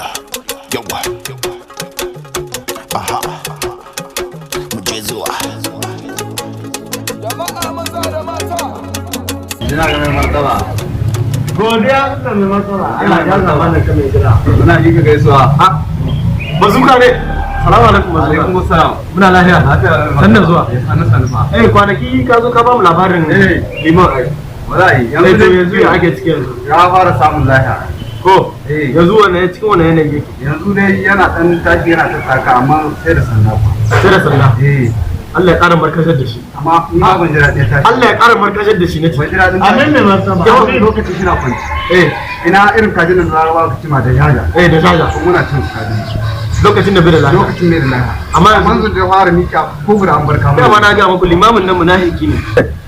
Arewa. Yawa. Aha. Mu je zuwa. Jama'a maza da mata. Ina ga mai martaba. Godiya ga mai martaba. Allah ya zama da mai gida. Muna yi ka gaisuwa. Bazuka ne. Salamu alaikum bazuka. Alaikum assalam. Muna lafiya. Lafiya. Sannan zuwa. Sannu sannu fa. Eh, kwanaki ka zo ka ba mu labarin Eh. liman ai. Wallahi Eh, to yanzu ya ake ciki yanzu? Ya fara samun lafiya. Ko? Eh. Yanzu wannan cikin wannan yanayi yake? Yanzu dai yana dan tashi yana tattaka, amma sai da sanda fa. Sai da sanda. Eh. Allah ya ƙara markashar da shi. Amma ni ma ban ji daɗin tashi. Allah ya ƙara markashar da shi nace. Ban ji daɗin tashi. Amin mai martaba. Yawan lokaci shi na kwanci. Eh, Ina irin kajin da Larabawa ka cima da jaja. Eh, da jaja. Muna cin su kajin. Lokacin da bai da lafiya. Lokacin mai da lafiya. Amma yanzu- Amma yanzu da ya fara miƙa ko guda an barka mana. Dama na gaya muku limamin nan munafiki ne.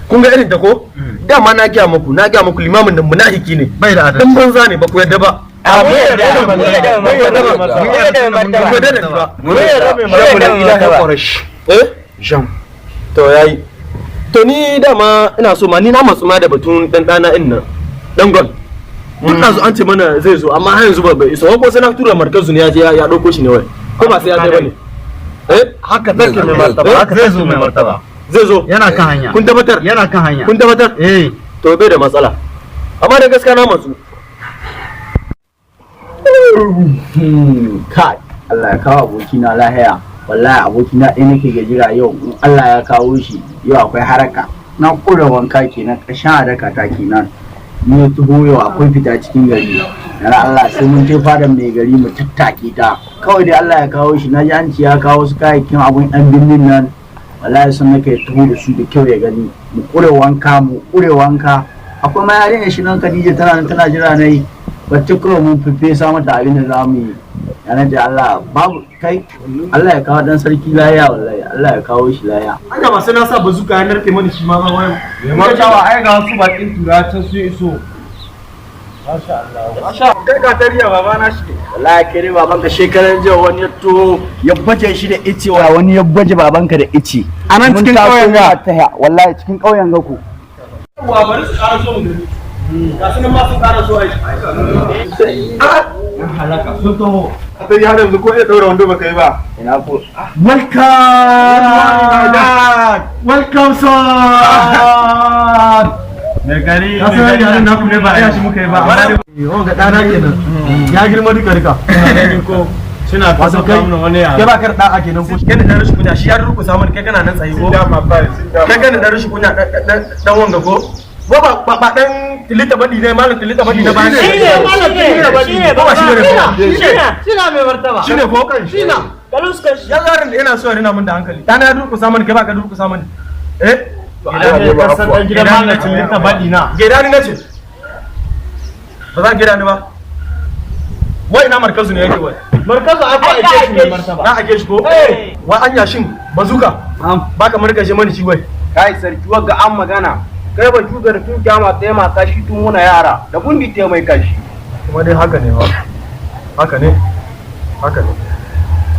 Kun ga irin ta ko? Dama na gaya muku, na gaya muku limamin nan munafiki ne. Bai da adalci. Dan banza ne, ba ku yarda ba. Mun yarda, mun yarda, Mun yarda ba. mun yarda mai martaba. Mun yarda da ni ba. Mun yarda mai martaba. Eh? Jam. To yayi. To ni dama ina so ma ni na matsu ma da batun dan dana in nan. Dan gol. Tun ɗazu an ce mana zai zo, amma har yanzu ba bai iso. Ko sai na tura markazu ne ya je ya ɗauko shi ne wai? Ko ba sai ya je bane? Eh? Haka take mai martaba, haka Zai zo mai martaba. Zai zo. Yana kan hanya. Kun tabbatar? Yana kan hanya. Kun tabbatar? Eh. To bai da matsala. Amma da gaskiya na matsu. Kai, Allah ya kawo abokina lahiya. Wallahi abokina ɗaya nake gajira yau. In Allah ya kawo shi yau, akwai haraka. Na kura wanka kenan, ƙarshen haraka ta kenan. Ni ya tuho yau, akwai fita cikin gari. Dan Allah sai mun je fadan mai gari mu tattake ta. Kawai dai Allah ya kawo shi. Na ji an ce ya kawo su kayayyakin abun yan birnin nan. Wallahi sun nake tuho da su da kyau ya gani. Mu kure wanka, mu kure wanka. Akwai ma yarinya shi nan, Khadija, tana nan tana jira na yi bacci. Kawai mun fefesa mata abin da za mu yi. Yana da Allah babu kai. Allah ya kawo dan sarki laya. Wallahi Allah ya kawo shi laya. Anya ba sai na sa bazuka ya narke mani shi ma ba wai? Mai martaba, ai ga wasu bakin tura can sun iso. Kai ka tariya baba na shi. Wallahi kai dai babanka shekaran jiya wani ya to ya baje shi da ice, wa wani ya baje babanka da ice. A nan cikin ƙauyen ga? Wallahi cikin ƙauyen ga ku. Wa bari su ƙara so mu gani. Ga su nan ma sun ƙara so ai. Halaka sun taho. Sai har yanzu ko iya ɗaura wando baka yi ba. Ina ko? Welcome! Welcome, son! Mai gari. Ka san yaran naku ne, ba iya shi muka yi ba. Amma ga ɗana kenan. Ya girma duka duka. Ko suna ta Wato sauka kai mana wani yara. Kai ba ka da ɗa'a kenan ko? Kai da ɗan rashin kunya, shi ya durƙusa mana, kai kana nan tsaye ko? Dama ba sun dama. Kai kana ɗan rashin kunya, ɗan wanga ko? Ko ba ɗan tilita baɗi ne, malam tilita baɗi na bayan. Shi ne, malam tilita baɗi. Ko ba shi ne ko? Shi ne mai martaba. Shi ne ko? Shi ne. Kaluskan shi. Ya zarin yana so ya rina mun da hankali. Ɗana ya durƙusa mana, kai ba ka durƙusa mana. Eh? Idan ne ka san dan gidan malam tilita baɗi na. Geda ni nace. Ba za ka geda ni ba. Wai ina markazu ne yake wai? Markazu an fa aike shi mai martaba. Na ake shi ko? Wa anya shin bazuka? Baka markashe mani shi wai? Kai sarki, wagga an magana. Kai ba shugar tun kyama taimaka shi tun muna yara da bundi taimai kashi. Kuma dai haka ne ba. Haka ne. Haka ne.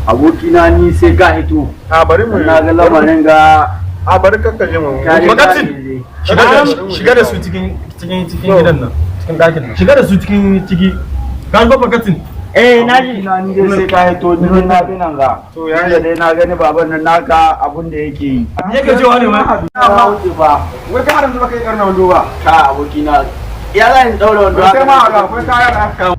Abokina, ni sai ka hito. A bari mu. Na ga lamarin ga. A bari kakka je mu. Kare. Magacin! Shiga da su cikin gidan nan, cikin ɗakin nan. Shiga da su cikin ciki. Ka ga bakatin? Eh, na ji. Na ni dai sai ka hito, ni dai na bi nan ga. To ya Tunda dai na gani baban nan naka abun da yake yi. Yake cewa ne wai? Na wuce ba. Wai kai har yanzu baka yi ƙarna wando ba. Ka abokina. Ya za in daura wando Sai haka? ma ga akwai kaya da aka kawo.